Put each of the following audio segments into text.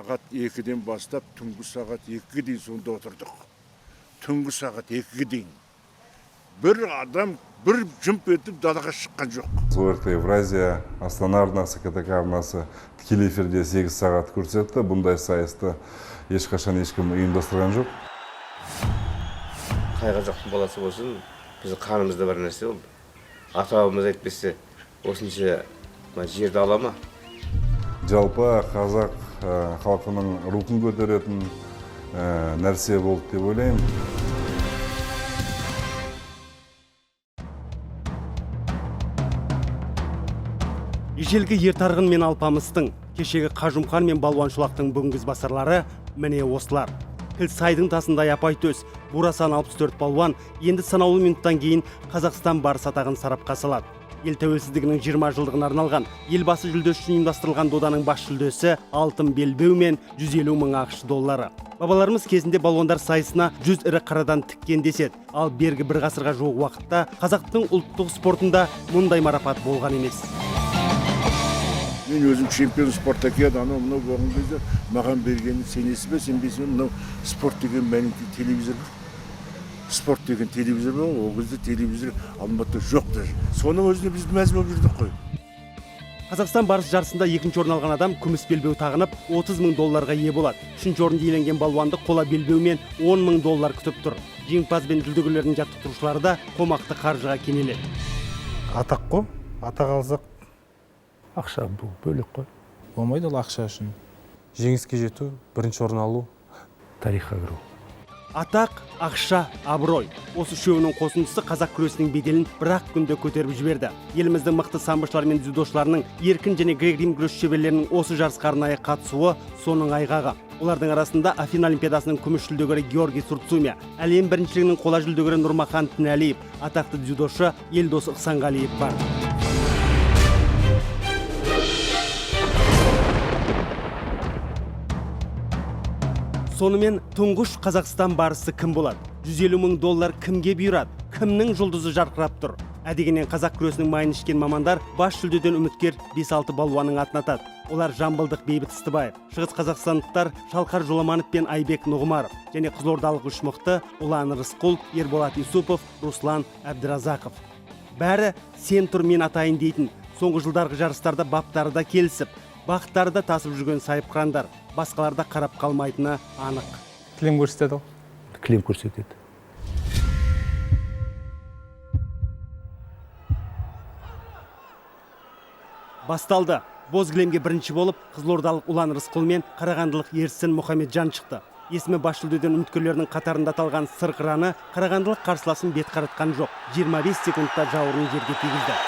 Сағат 2-ден бастап түнгі сағат 2-ге дейін сонда отырдық. Түнгі сағат 2-ге дейін. Бір адам бір жымп етіп далаға шыққан жоқ. ОРТ Евразия, Астана арнасы, КТК арнасы тікелей эфирде 8 сағат көрсетті. Бұндай сайысты ешқашан ешкім ұйымдастырған жоқ. Қай қазақтың баласы болсын, біздің қанымызда бар нәрсе ол. Ата-бабамыз әйтпесе осынша жерді ала ма? Жалпы қазақ халқының рухын көтеретін нәрсе болды деп ойлаймын. Ежелгі Ер Тарғын мен Алпамыстың, кешегі Қажымұқан мен Балуан Шолақтың бүгінгі ізбасарлары міне осылар. Кілсайдың тасындай апай төс, бурасан 64 балуан енді санаулы минуттан кейін Қазақстан барысы атағын сарапқа салады. Ел тәуелсіздігінің 20 жылдығына арналған елбасы жүлдесі үшін ұйымдастырылған доданың бас жүлдесі алтын белбеу мен 150 мың ақш доллары. Бабаларымыз кезінде балуандар сайысына 100 ірі қарадан тіккен деседі. Ал бергі бір ғасырға жуық уақытта қазақтың ұлттық спортында мұндай марапат болған емес. Мен өзім чемпион спартакиада анау мынау болған кезде маған бергенін сенесіз бе, сенбейсіз бе, мынау спорт деген мәлімет телевизор бар. Спорт деген телевизор бар, ол кезде телевизор Алматыда жоқ даже. Соның өзіне біз мәз болып жүрдік қой. Қазақстан барыс жарысында екінші орын алған адам күміс белбеу тағынып 30 мың долларға ие болады. Үшінші орынды иеленген балуанды қола белбеу мен 10 мың доллар күтіп тұр. Жеңімпаз бен жүлдегерлердің жаттықтырушылары да қомақты қаржыға кенеледі. Атақ қой, атақ алсақ ақша бұл бөлек қой. Болмайды ол ақша үшін. Жеңіске жету, бірінші орын алу. Тарихқа кіру. Атақ, ақша, абырой. Осы үшеуінің қосындысы қазақ күресінің беделін бір-ақ күнде көтеріп жіберді. Еліміздің мықты самбошылары мен дзюдошыларының, еркін және грек-рим күрес шеберлерінің осы жарысқа арнайы қатысуы соның айғағы. Олардың арасында Афина Олимпиадасының күміс жүлдегері Георгий Цурцумия, әлем біріншілігінің қола жүлдегері Нұрмахан Тінәлиев, атақты дзюдошы Елдос Ықсанғалиев бар. Сонымен тұңғыш Қазақстан барысы кім болады? 150 мың доллар кімге бұйырады? Кімнің жұлдызы жарқырап тұр? Әдегеннен қазақ күресінің майын ішкен мамандар бас жүлдеден үміткер 5-6 балуанның атын атады. Олар жамбылдық Бейбіт Ыстыбаев, шығыс қазақстандықтар Шалқар Жоламанов пен Айбек Нұғымаров және қызылордалық үш мықты Ұлан Рысқұл, Ерболат Юсупов, Руслан Әбдіразақов. Бәрі сен тұр мен атайын дейтін. Соңғы жылдарғы жарыстарда баптары да келісіп, бақтары да тасып жүрген сайыпқырандар, басқалар да қарап қалмайтыны анық. Кілем көрсетеді ғой. Кілем көрсетеді. Басталды. Боз кілемге бірінші болып қызылордалық Ұлан Рысқұл мен қарағандылық Ерсін Мұхамеджан шықты. Есімі бас жүлдеден үміткерлердің қатарында аталған сыр қыраны қарағандылық қарсыласын бет қаратқан жоқ. 25 секундта жауырынын жерге тигізді.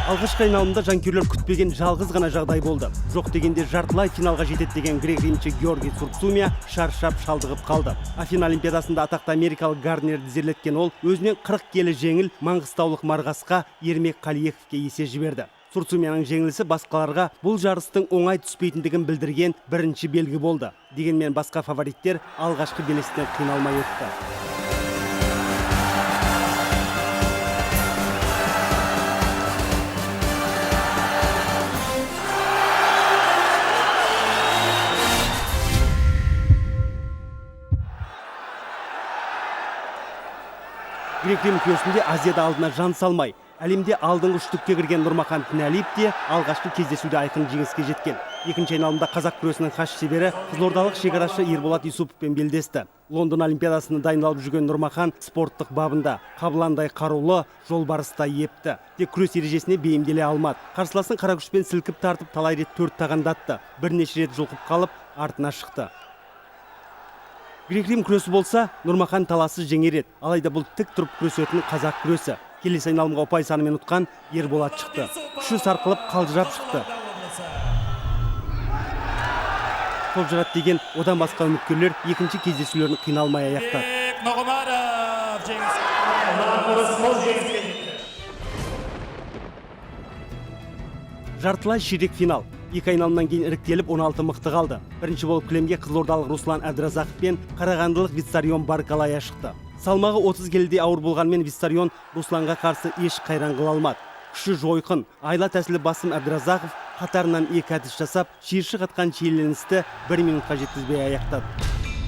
Алғашқы айналымда жанкүйерлер күтпеген жалғыз ғана жағдай болды. Жоқ дегенде жартылай финалға жетеді деген грек-римші Георгий Цурцумия шаршап шалдығып қалды. Афина Олимпиадасында атақты америкалық Гарднерді тізерлеткен ол өзінен 40 келі жеңіл маңғыстаулық марғасқа Ермек Қалиековке есе жіберді. Цурцумияның жеңілісі басқаларға бұл жарыстың оңай түспейтіндігін білдірген бірінші белгі болды. Дегенмен басқа фавориттер алғашқы белестен қиналмай өтті. Грек-рим күресінде Азияда алдына жан салмай, әлемде алдыңғы үштікке кірген Нұрмахан Тінәлиев те алғашқы кездесуде айқын жеңіске жеткен. Екінші айналымда қазақ күресінің хас шебері қызылордалық шекарашы Ерболат Юсуповпен белдесті. Лондон Олимпиадасына дайындалып жүрген Нұрмахан спорттық бабында қабыландай қарулы, жолбарыстай епті. Тек күрес ережесіне бейімделе алмады. Қарсыласын қара күшпен сілкіп тартып талай рет төрт тағандатты. Бірнеше рет жұлқып қалып, артына шықты. Грек-рим күресі болса, Нұрмахан таласыз жеңер еді. Алайда бұл тік тұрып күресетін қазақ күресі. Келесі айналымға ұпай санымен ұтқан Ерболат шықты. Күші сарқылып қалжырап шықты. Топ жарады деген одан басқа үміткерлер екінші кездесулерін қиналмай аяқтады. Жартылай ширек финал. Екі айналымнан кейін іріктеліп 16 мықты қалды. Бірінші болып кілемге қызылордалық Руслан Әбдіразақов пен қарағандылық Виссарион Баркалая шықты. Салмағы 30 келідей ауыр болғанымен Виссарион Русланға қарсы еш қайран қыла алмады. Күші жойқын, айла тәсілі басым Әбдіразақов Қатарынан екі әдіс жасап, шиыршық атқан шиеленісті 1 минутқа жеткізбей аяқтады.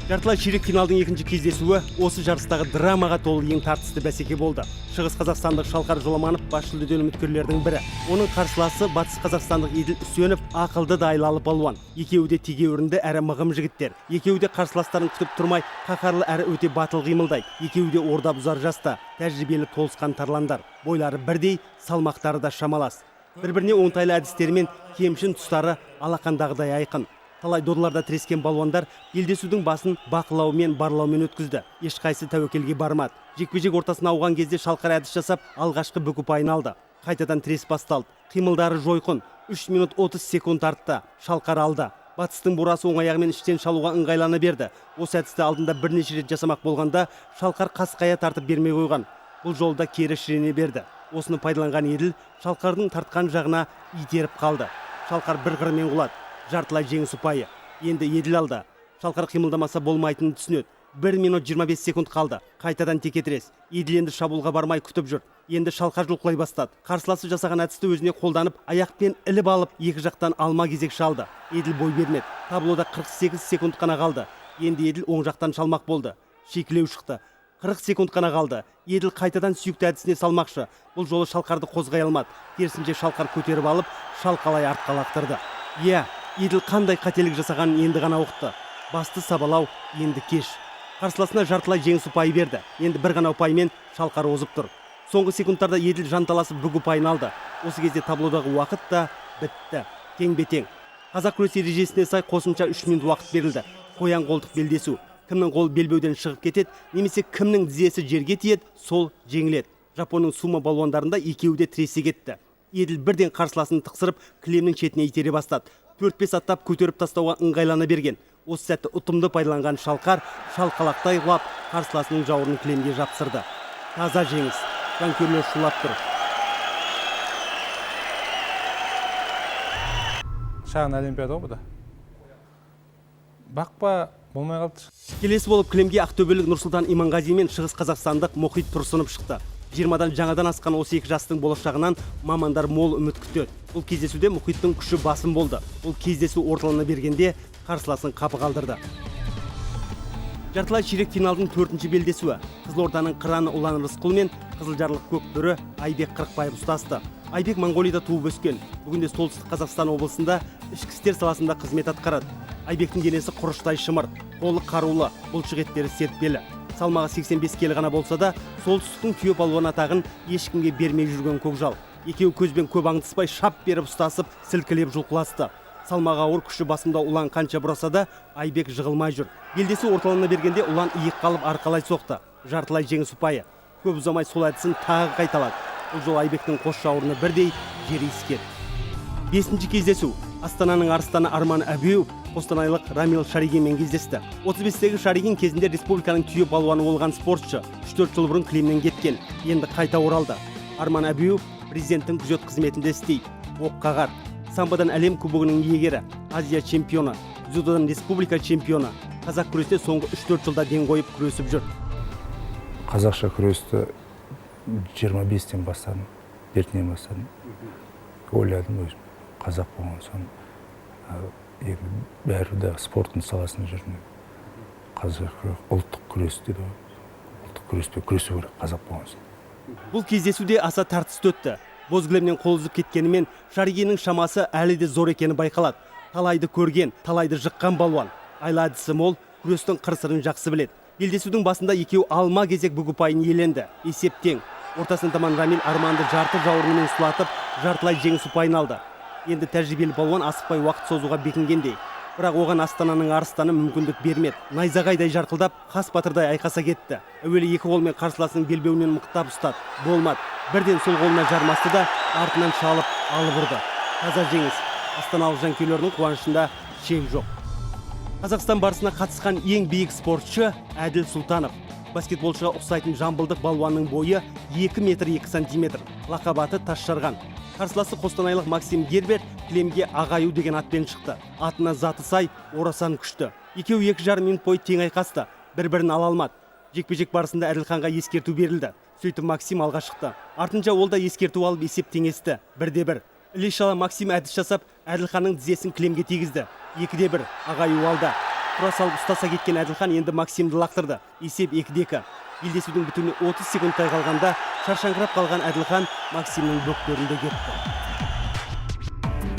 Жартылай ширек финалдың екінші кездесуі осы жарыстағы драмаға толы ең тартысты бәсеке болды. Шығыс қазақстандық Шалқар Жоламанов бас жүлдеден үміткерлердің бірі. Оның қарсыласы батыс қазақстандық Еділ Үсенов, ақылды да айлалы палуан. Екеуі де тегеурінді әрі мығым жігіттер. Екеуі де қарсыластарын күтіп тұрмай, қаһарлы әрі өте батыл қимылдайды. Екеуі де орда бұзар жаста, тәжірибелі толысқан тарландар. Бойлары бірдей, салмақтары да шамалас. Бір-біріне оңтайлы әдістерімен кемшін тұстары алақандағыдай айқын. Талай додаларда тірескен балуандар белдесудің басын бақылаумен, барлаумен өткізді. Ешқайсы тәуекелге бармады. Жекпе-жек ортасына ауған кезде Шалқар әдіс жасап, алғашқы бүк ұпайын алды. Қайтадан тірес басталды. Қимылдары жойқын. 3 минут 30 секунд артты. Шалқар алды. Батыстың бурасы оң аяғымен іштен шалуға ыңғайлана берді. Осы әдісті алдында бірнеше рет жасамақ болғанда Шалқар қасқая тартып бермей қойған. Бұл жолда кері шірене берді. Осыны пайдаланған Еділ Шалқардың тартқан жағына итеріп қалды. Шалқар бір қырымен құлады. Жартылай жеңіс ұпайы. Енді Еділ алды. Шалқар қимылдамаса болмайтынын түсінеді. 1 минут 25 секунд қалды. Қайтадан текетірес. Еділ енді шабуылға бармай күтіп жүр. Енді Шалқар жұлқылай бастады. Қарсыласы жасаған әдісті өзіне қолданып, аяқпен іліп алып, екі жақтан алма кезек шалды. Еділ бой бермеді. Таблода 48 секунд қана қалды. Енді Еділ оң жақтан шалмақ болды. Шикілеу шықты. 40 секунд қана қалды. Еділ қайтадан сүйікті әдісіне салмақшы. Бұл жолы Шалқарды қозғай алмады. Керісінше Шалқар көтеріп алып, шалқалай артқа лақтырды. Иә, Еділ қандай қателік жасағанын енді ғана ұқты. Басты сабалау енді кеш. Қарсыласына жартылай жеңіс ұпайы берді. Енді бір ғана ұпаймен Шалқар озып тұр. Соңғы секундтарда Еділ жанталасып бүк ұпайын алды. Осы кезде таблодағы уақыт та бітті. Теңбе-тең. Қазақ күресі ережесіне сай қосымша 3 минут уақыт берілді. Қоян қолтық белдесу. Кімнің қолы белбеуден шығып кетеді, немесе кімнің тізесі жерге тиеді, сол жеңіледі. Жапонның сумо балуандарында екеуі де тіресе кетті. Еділ бірден қарсыласын тықсырып, кілемнің шетіне итере бастады. 4-5 аттап көтеріп тастауға ыңғайлана берген. Осы сәтті ұтымды пайдаланған Шалқар шалқалақтай құлап, қарсыласының жауырынын кілемге жапсырды. Таза жеңіс. Жанкүйерлер шулап тұр. Шағын олимпиада ғой бұл да. Бақпа болмай қалды. Келесі болып кілемге ақтөбелік Нұрсұлтан Иманғази мен шығыс қазақстандық Мұхит Тұрсынов шықты. 20-дан жаңадан асқан осы екі жастың болашағынан мамандар мол үміт күтеді. Бұл кездесуде Мұхиттың күші басым болды. Бұл кездесу орталана бергенде қарсыласын қапы қалдырды. Жартылай ширек финалдың төртінші белдесуі. Қызылорданың қыраны Ұлан Рысқұл мен қызылжарлық көкбөрі Айбек Қырықбаев ұстасты. Айбек Моңғолияда туып өскен. Бүгінде Солтүстік Қазақстан облысында ішкі істер саласында қызмет атқарады. Айбектің денесі құрыштай шымыр, қолы қарулы, бұлшық еттері серппелі. Салмағы 85 келі ғана болса да, солтүстіктің түйе палуан атағын ешкімге бермей жүрген көкжал. Екеуі көзбен көп аңдыспай шап беріп ұстасып, сілкілеп жұлқыласты. Салмағы ауыр, күші басымда Ұлан қанша бұраса да, Айбек жығылмай жүр. Белдесу орталана бергенде Ұлан иық қалып арқалай соқты. Жартылай жеңіс ұпайы. Көп ұзамай сол әдісін тағы қайталады. Бұл жолы Айбектің қос жауырыны бірдей жер иіскеді. Бесінші кездесу. Астананың арыстаны Арман Әбеуов қостанайлық Рамил Шаригинмен кездесті. 35-тегі Шаригин кезінде республиканың түйе палуаны болған спортшы. 3-4 жыл бұрын кілемнен кеткен. Енді қайта оралды. Арман Әбеуов президенттің күзет қызметінде істейді. Оқ қағар. Самбодан әлем кубогының иегері, Азия чемпионы, дзюдодан республика чемпионы. Қазақ күресте соңғы 3-4 жылда ден қойып күресіп жүр. Қазақша күресті 25-тен бастадым, бертінен бастадым. Ойладым өзім, қазақ болған соң, енді бәрі де спорттың саласында жүрдім. Қазақ ұлттық күрес дейді ғой. Ұлттық күреспен күресу керек қазақ болған соң. Бұл кездесуде аса тартысты өтті. Боз кілемнен қол үзіп кеткенімен Шаригиннің шамасы әлі де зор екені байқалады. Талайды көрген, талайды жыққан балуан. Айла әдісі мол, күрестің қыр-сырын жақсы біледі. Белдесудің басында екеуі алма кезек бүк ұпайын иеленді. Есеп тең. Ортасына таман Рамил Арманды жарты жауырынымен сұлатып, жартылай жеңіс ұпайын алды. Енді тәжірибелі балуан асықпай уақыт созуға бекінгендей. Бірақ оған Астананың арыстаны мүмкіндік бермеді. Найзағайдай жарқылдап, қас батырдай айқаса кетті. Әуелі екі қолмен қарсыласының белбеуінен мықтап ұстады. Болмады. Бірден сол қолына жармасты да артынан шалып алып ұрды. Таза жеңіс. Астаналық жанкүйерлердің қуанышында шек жоқ. Қазақстан барысына қатысқан ең биік спортшы Әділ Сұлтанов. Баскетболшыға ұқсайтын жамбылдық балуанның бойы 2 метр 2 сантиметр. Лақап аты тас жарған. Қарсыласы қостанайлық Максим Гербер кілемге ағаю деген атпен шықты. Атына заты сай, орасан күшті. Екеуі 2,5 минут бойы тең айқасты. Бір-бірін ала алмады. Жекпе-жек барысында Әділханға ескерту берілді. Сөйтіп Максим алға шықты. Артынша ол да ескерту алып есеп теңесті. 1-1. Іле шала Максим әдіс жасап, Әділханның тізесін кілемге тигізді. 2-1, ағайу алда. Тұра салып ұстаса кеткен Әділхан енді Максимді лақтырды. Есеп 2-2. Белдесудің бітуіне 30 секундтай қалғанда шаршаңқырап қалған Әділхан Максимнің бөктерінде кетті.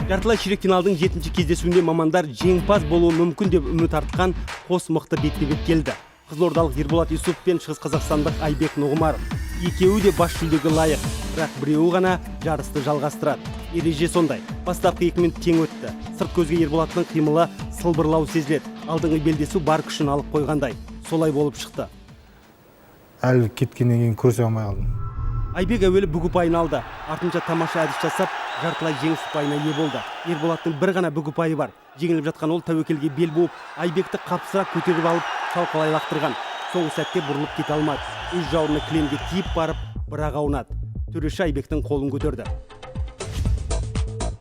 Жартылай ширек финалдың 7-ші кездесуінде мамандар жеңімпаз болуы мүмкін деп үміт артқан қос мықты бетпе-бет келді. Қызылордалық Ерболат Юсупов пен Шығыс Қазақстандық Айбек Нұғымаров. Екеуі де бас жүлдеге лайық, бірақ біреуі ғана жарысты жалғастырады. Ереже сондай. Бастапқы 2 минут тең өтті. Сырт көзге Ерболаттың қимылы сылбырлау сезіледі. Алдыңғы белдесу бар күшін алып қойғандай. Солай болып шықты. Әлі кеткеннен кейін күресе алмай қалдым. Айбек әуелі бүк ұпайын алды. Артынша тамаша әдіс жасап, жартылай жеңіс ұпайына ие болды. Ерболаттың бір ғана бүк ұпайы бар. Жеңіліп жатқан ол тәуекелге бел буып, Айбекті қапсыра көтеріп алып, шалқалай лақтырған. Соңғы сәтте бұрылып кете алмады. Өз жауырыны кілемге тиіп барып, бірақ аунады. Төреші Айбектің қолын көтерді.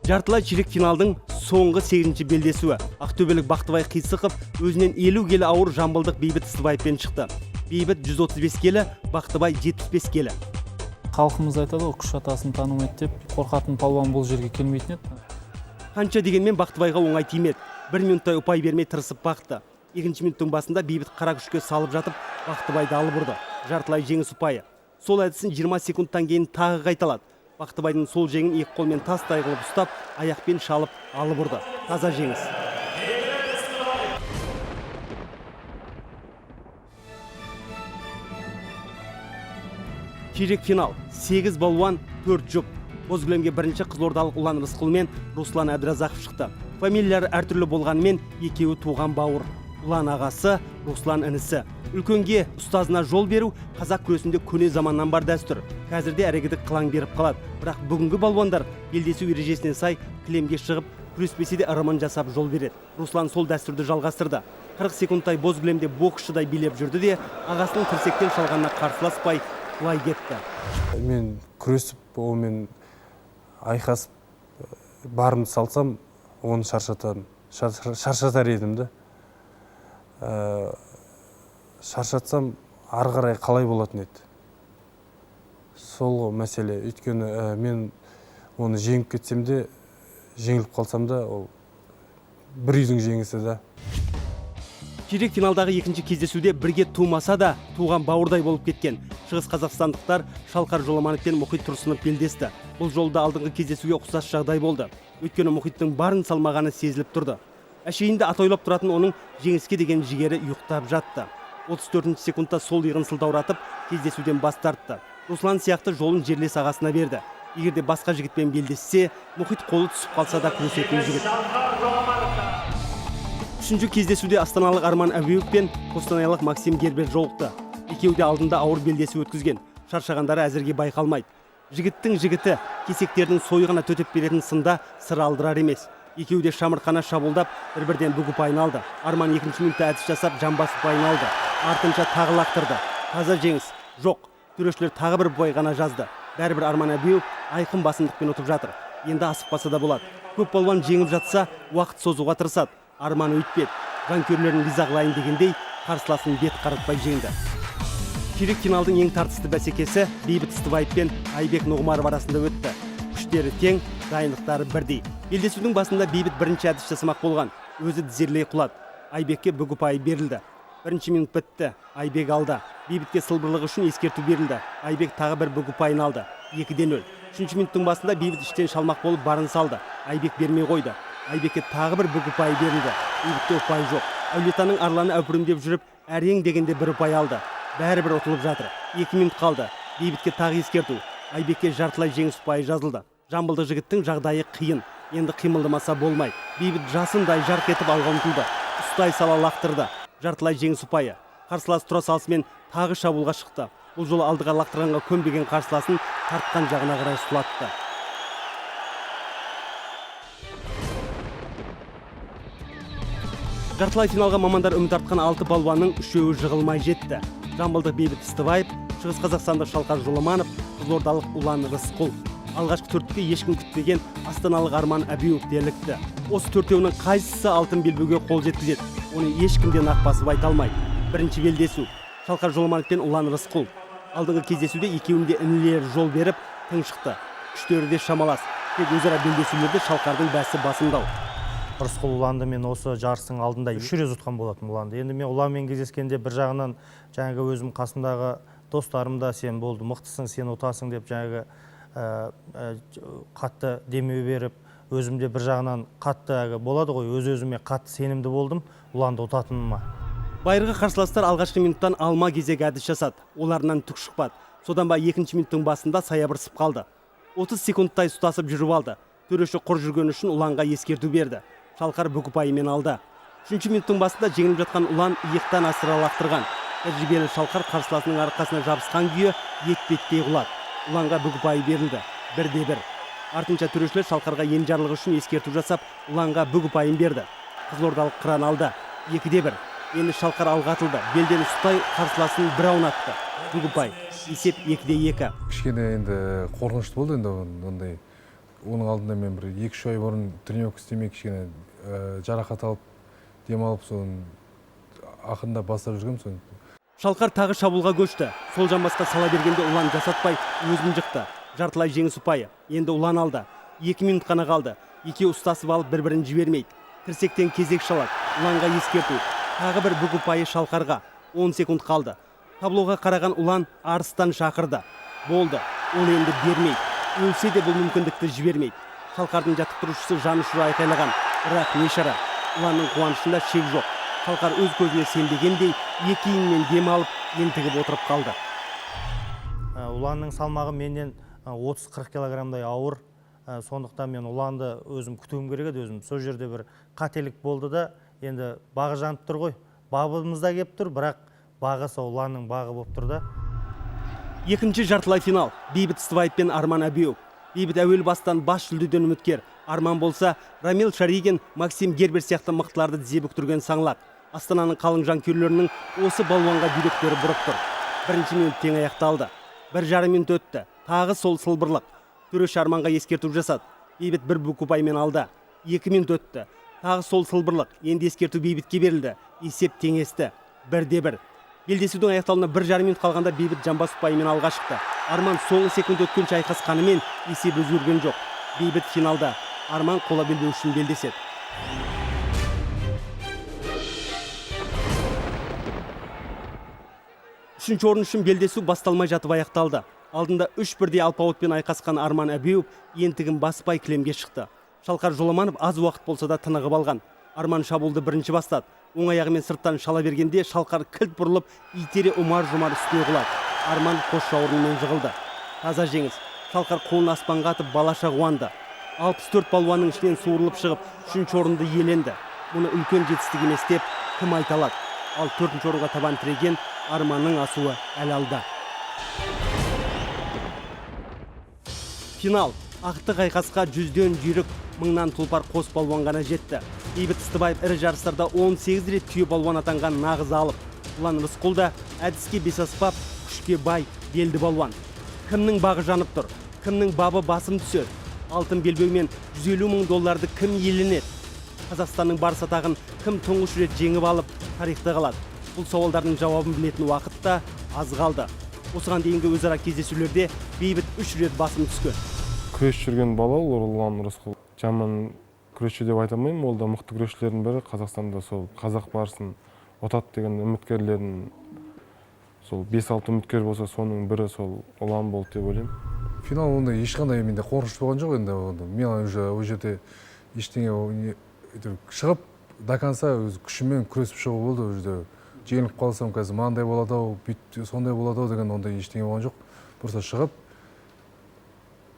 Жартылай ширек финалдың соңғы 8-ші белдесуі. Ақтөбелік Бақтыбай Қисықов өзінен 50 келі ауыр жамбылдық Бейбіт Ыстыбаевпен шықты. Бейбіт 135 келі, Бақтыбай 75 келі. Халқымыз айтады ғой, күш атасын танымайды деп, қорқатын палуан бұл жерге келмейтін еді. Қанша дегенмен Бақтыбайға оңай тимеді. 1 минуттай ұпай бермей тырысып бақты. 2-ші минуттың басында Бейбіт қара күшке салып жатып, Бақтыбайды алып ұрды. Жартылай жеңіс ұпайы. Сол әдісін 20 секундтан кейін тағы қайталады. Бақтыбайдың сол жеңін екі қолмен тастай қылып ұстап, аяқпен шалып алып ұрды. Таза жеңіс. Ширек финал. 8 балуан, 4 жұп. Боз кілемге бірінші қызылордалық Ұлан Рысқұл мен Руслан Әбдіразақов шықты. Фамилиялары әртүрлі болғанымен екеуі туған бауыр. Ұлан ағасы, Руслан інісі. Үлкенге ұстазына жол беру қазақ күресінде көне заманнан бар дәстүр. Қазірде әрегедік қылаң беріп қалады. Бірақ бүгінгі балуандар белдесу ережесіне сай кілемге шығып, күреспесе де ырымын жасап жол береді. Руслан сол дәстүрді жалғастырды. 40 секундтай боз кілемде боксшыдай билеп жүрді де, ағасының тірсектен шалғанына қарсыласпай құлай кетті. Мен күресіп, онымен айқасып, барымды салсам, оны шаршатар едім де. Шаршатсам, ары қарай қалай болатын еді? Сол ғой мәселе. Өйткені мен оны жеңіп кетсем де, жеңіліп қалсам да, ол бір үйдің жеңісі да. Ширек финалдағы екінші кездесуде бірге тумаса да туған бауырдай болып кеткен Шығыс қазақстандықтар Шалқар Жоламанов пен Мұхит Тұрсынов белдесті. Бұл жолда алдыңғы кездесуге ұқсас жағдай болды. Өйткені Мұхиттың барын салмағаны сезіліп тұрды. Әшейінде атойлап тұратын оның жеңіске деген жігері ұйықтап жатты. 34 секундта сол иығын сылтауратып, кездесуден бас тартты. Руслан сияқты жолын жерлес ағасына берді. Егер де басқа жігітпен белдессе, Мұхит қолы түсіп қалса да күресетін жігіт. Үшінші кездесуде астаналық Арман Әбеуов пен қостанайлық Максим Гербер жолықты. Екеуі де алдында ауыр белдесу өткізген. Шаршағандары әзірге байқалмайды. Жігіттің жігіті кесектердің сойығына төтеп беретін сында сыр алдырар емес. Екеуі де шамырқана шабуылдап, бір-бірден бүк ұпайын алды. Арман екінші минутта әдіс жасап, жамбас ұпайын алды. Артынша тағы лақтырды. Таза жеңіс. Жоқ, төрешілер тағы бір ұпай ғана жазды. Бәрібір Арман Әбеуов айқын басымдықпен ұтып жатыр. Енді асықпаса да болады. Көп балуан жеңіп жатса, уақыт созуға тырысады. Арман өйтпеді. Жанкүйерлерін риза қылайын дегендей, қарсыласын бет қаратпай жеңді. Ширек финалдың ең тартысты бәсекесі Бейбіт Ыстыбаев пен Айбек Нұғымаров арасында өтті. Күштері тең, дайындықтары бірдей. Белдесудің басында Бейбіт бірінші әдіс жасамақ болған. Өзі тізерлей құлады. Айбекке бүк ұпайы берілді. Бірінші минут бітті. Айбек алды. Бейбітке сылбырлығы үшін ескерту берілді. Айбек тағы бір бүк ұпайын алды. 2-0. Үшінші минуттың басында Бейбіт іштен шалмақ болып барын салды. Айбек бермей қойды. Айбекке тағы бір бүк ұпайы берілді. Бейбітте ұпай жоқ. Әулиетаның арланы әупірімдеп жүріп, әрең дегенде бір ұпай алды. Бәрібір ұтылып жатыр. 2 минут қалды. Бейбітке тағы ескерту. Айбекке жартылай жеңіс ұпайы жазылды. Жамбылдық жігіттің жағдайы қиын. Енді қимылдамаса болмайды. Бейбіт жасындай жарқ етіп алға ұмтылды. Ұстай сала лақтырды. Жартылай жеңіс ұпайы. Қарсылас тұра салысымен тағы шабуылға шықты. Бұл жолы алдыға лақтырғанға көнбеген қарсыласын тартқан жағына қарай сұлатты. Жартылай финалға мамандар үміт артқан 6 балуанның үшеуі жығылмай жетті. Жамбылдық Бейбіт Ыстыбаев, Шығыс Қазақстандық Шалқар Жоламанов, Қызылордалық Ұлан Рысқұл. Алғашқы төрттікке ешкім күтпеген астаналық Арман Әбеуов те ілікті. Осы төртеуінің қайсысы алтын белбеуге қол жеткізеді? Оны ешкім де нақ басып айта алмайды. Бірінші белдесу Шалқар Жоламанов пен Ұлан Рысқұл. Алдыңғы кездесуде екеуінің де інілері жол беріп, тың шықты. Күштері де шамалас. Тек өзара белдесулерде Шалқардың бәсі басымдау. Рысқұл Ұланды мен осы жарыстың алдында 3 рет ұтқан болатын Ұланды. Енді мен Ұланмен кездескенде бір жағынан жаңағы өзім қасымдағы достарым да сен болды мықтысың, сен ұтасың деп жаңағы қатты демеу беріп, өзім де бір жағынан қатты болады ғой, өз-өзіме қатты сенімді болдым Ұланды ұтатыныма. Байырғы қарсыластар алғашқы минуттан алма кезек әдіс жасады. Оларынан түк шықпады. Содан ба екінші минуттың басында саябырсып қалды. 30 секундтай ұстасып жүріп алды. Төреші құр жүрген үшін Ұланға ескерту берді. Шалқар бүк ұпайымен алды. Үшінші минуттың басында жеңіліп жатқан Ұлан иықтан асыра лақтырған. Тәжірибелі Шалқар қарсыласының арқасына жабысқан күйі етпеттей құлады. Ұланға бүк ұпайы берілді. 1-1. Артынша төрешілер Шалқарға енжарлығы үшін ескерту жасап, Ұланға бүк ұпайын берді. Қызылордалық қыран алды. 2-1. Енді Шалқар алға атылды. Белден ұстай қарсыласын бір аунатты. Бүк ұпай. Есеп 2-2. Кішкене енді қорқынышты болды енді ондай. Оның алдында мен бір 2-3 ай бұрын тренировка істемей кішкене жарақат алып, демалып, соны ақырындап бастап жүргем соны. Шалқар тағы шабуылға көшті. Сол жамбасқа сала бергенде Ұлан жасатпай өзін жықты. Жартылай жеңіс ұпайы. Енді Ұлан алды. 2 минут қана қалды. Екеуі ұстасып алып бір-бірін жібермейді. Тірсектен кезек шалады. Ұланға ескерту. Тағы бір бүк ұпайы Шалқарға. 10 секунд қалды. Таблоға қараған Ұлан арыстан шақырды. Болды. Ол енді бермейді. Өлсе де бұл мүмкіндікті жібермейді. Шалқардың жаттықтырушысы жанұшыра айқайлаған. Бірақ не шара. Ұланның қуанышында шек жоқ. Шалқар өз көзіне сенбегендей екі иінмен дем алып, ентігіп отырып қалды. Ұланның салмағы менен 30-40 килограммдай ауыр. Сондықтан мен Ұланды өзім күтуім керек еді өзім. Сол жерде бір қателік болды да, енді бағы жанып тұр ғой. Бабымыз да кеп тұр, бірақ бағы сол Ұланның бағы болып тұр да. Екінші жартылай финал. Бейбіт Ыстыбаев пен Арман Әбеуов. Бейбіт әуел бастан бас жүлдеден үміткер. Арман болса, Рамил Шаригин, Максим Гербер сияқты мықтыларды тізе бүктірген саңлақ. Астананың қалың жанкүйерлерінің осы балуанға бүйректері бұрып тұр. Бірінші минут тең аяқталды. 1,5 минут өтті. Тағы сол сылбырлық. Төреші Арманға ескерту жасады. Бейбіт бір бүк ұпаймен алды. 2 минут өтті. Тағы сол сылбырлық. Енді ескерту Бейбітке берілді. Есеп теңесті. 1-1. Белдесудің аяқталуына 1,5 минут қалғанда Бейбіт жамбас ұпайымен алға шықты. Арман соңғы секунд өткенше айқасқанымен есеп өзгерген жоқ. Бейбіт финалда. Арман қола белбеу үшін белдеседі. Үшінші орын үшін белдесу басталмай жатып аяқталды. Алдында 3 бірдей алпауытпен айқасқан Арман Әбеуов ентігін баспай кілемге шықты. Шалқар Жоламанов аз уақыт болса да тынығып алған. Арман шабуылды бірінші бастады. Оң аяғымен сырттан шала бергенде Шалқар кілт бұрылып, итере ұмар-жұмар үстіне құлады. Арман қос жауырынымен жығылды. Таза жеңіс. Шалқар қолын аспанға атып балаша қуанды. 64 балуанның ішінен суырылып шығып, үшінші орынды иеленді. Мұны үлкен жетістік емес деп кім айта алады? Ал төртінші орынға табан тіреген Арманның асуы әлі алда. Финал. Ақтық айқасқа 100-ден жүйрік, 1000-нан тұлпар қос балуан ғана жетті. Бейбіт Ыстыбаев ірі жарыстарда 18 рет түйе балуан атанған нағыз алып. Ұлан Рысқұл да әдіске бес аспап, күшке бай, белді балуан. Кімнің бағы жанып тұр? Кімнің бабы басым түседі? Алтын белбеумен 150 мың долларды кім иеленеді? Қазақстанның барыс атағын кім тұңғыш рет жеңіп алып, тарихта қалады? Бұл сауалдардың жауабын білетін уақыт та аз қалды. Осыған дейінгі өзара кездесулерде Бейбіт 3 рет басым түскен. Күрес жүрген бала ол Ұлан Рысқұл. Жаман күресші деп айта алмаймын, ол да мықты күресшілердің бірі. Қазақстанда сол қазақ барысын ұтады деген үміткерлердің сол 5-6 үміткер болса, соның бірі сол Ұлан болды деп ойлаймын. Финал онда ешқандай менде қорқыныш болған жоқ енді. Мен уже ол жерде ештеңе шығып до конца өз күшіммен күресіп шығу болды. Ол жерде жеңіліп қалсам қазір мынандай болады ау, бүйтіп сондай болады ау деген ондай ештеңе болған жоқ. Просто шығып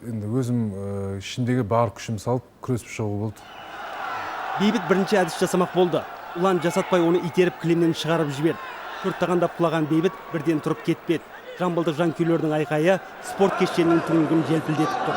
енді өзім ішімдегі бар күшімді салып күресіп шығу болды. Бейбіт бірінші әдіс жасамақ болды. Ұлан жасатпай оны итеріп кілемнен шығарып жіберді. Төрт тағандап құлаған Бейбіт бірден тұрып кетпеді. Жамбылдық жанкүйерлердің айқайы спорт кешенінің түңлігін желпілдетіп тұр.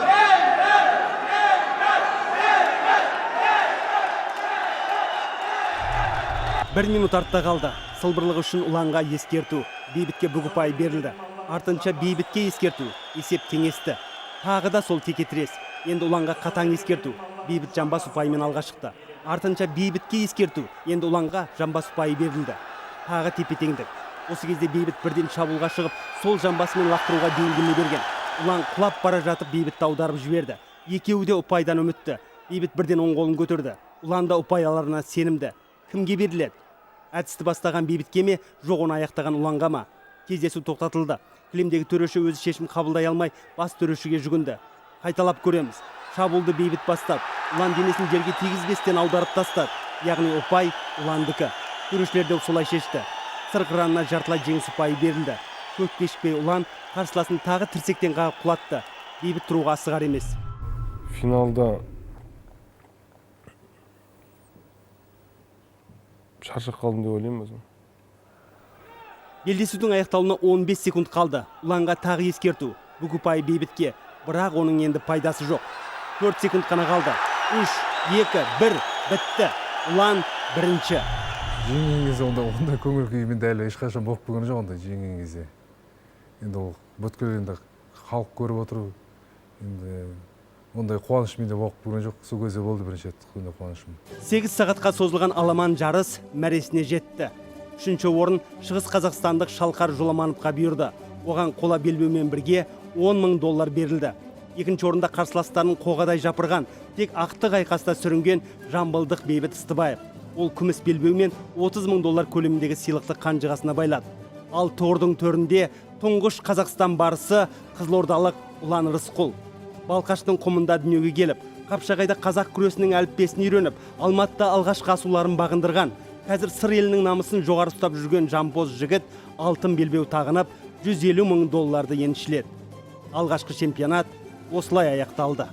Бір минут артта қалды. Сылбырлығы үшін Ұланға ескерту. Бейбітке бүк ұпай берілді. Артынша Бейбітке ескерту. Есеп теңесті. Тағы да сол текетірес. Енді Ұланға қатаң ескерту. Бейбіт жамбас ұпайымен алға шықты. Артынша Бейбітке ескерту. Енді Ұланға жамбас ұпайы берілді. Тағы тепе-теңдік. Осы кезде Бейбіт бірден шабуылға шығып, сол жамбасымен лақтыруға бейімделе берген. Ұлан құлап бара жатып Бейбітті аударып жіберді. Екеуі де ұпайдан үмітті. Бейбіт бірден оң қолын көтерді. Ұлан да ұпай аларына сенімді. Кімге беріледі? Әдісті бастаған Бейбітке ме, жоқ, оны аяқтаған Ұланға ма? Кездесу тоқтатылды. Кілемдегі төреші өзі шешім қабылдай алмай, бас төрешіге жүгінді. Қайталап көреміз. Шабуылды Бейбіт бастады. Ұлан денесін жерге тигізбестен аударып тастады. Яғни ұпай Ұландікі. Төрешілер де солай шешті. Сыр қыранына жартылай жеңіс ұпайы берілді. Көп кешікпей Ұлан қарсыласын тағы тірсектен қағып құлатты. Бейбіт тұруға асығар емес. Финалда шаршап қалдым деп ойлаймын өзім. Белдесудің аяқталуына 15 секунд қалды. Ұланға тағы ескерту. Бүк ұпайы Бейбітке. Бірақ оның енді пайдасы жоқ. 4 секунд қана қалды. 3, 2, 1, бітті. Ұлан бірінші. Жеңген кезде ондай көңіл күй менде әлі ешқашан болып көрген жоқ ондай жеңген кезде. Енді ол бүткіл енді халық көріп отыр. Енді ондай қуаныш менде болып көрген жоқ. Сол кезде болды бірінші рет ондай қуанышым. 8 сағатқа созылған аламан жарыс мәресіне жетті. Үшінші орын Шығыс Қазақстандық Шалқар Жоламановқа бұйырды. Оған қола белбеумен бірге 10 мың доллар берілді. Екінші орында қарсыластарын қоғадай жапырған, тек ақтық айқаста сүрінген жамбылдық Бейбіт Ыстыбаев. Ол күміс белбеумен 30 мың доллар көлеміндегі сыйлықты қанжығасына байлады. Ал тордың төрінде тұңғыш Қазақстан барысы қызылордалық Ұлан Рысқұл. Балқаштың құмында дүниеге келіп, Қапшағайда қазақ күресінің әліппесін үйреніп, Алматыда алғашқы асуларын бағындырған. Қазір Сыр елінің намысын жоғары ұстап жүрген жампоз жігіт алтын белбеу тағынып, 150 мың долларды еншіледі. Алғашқы чемпионат осылай аяқталды.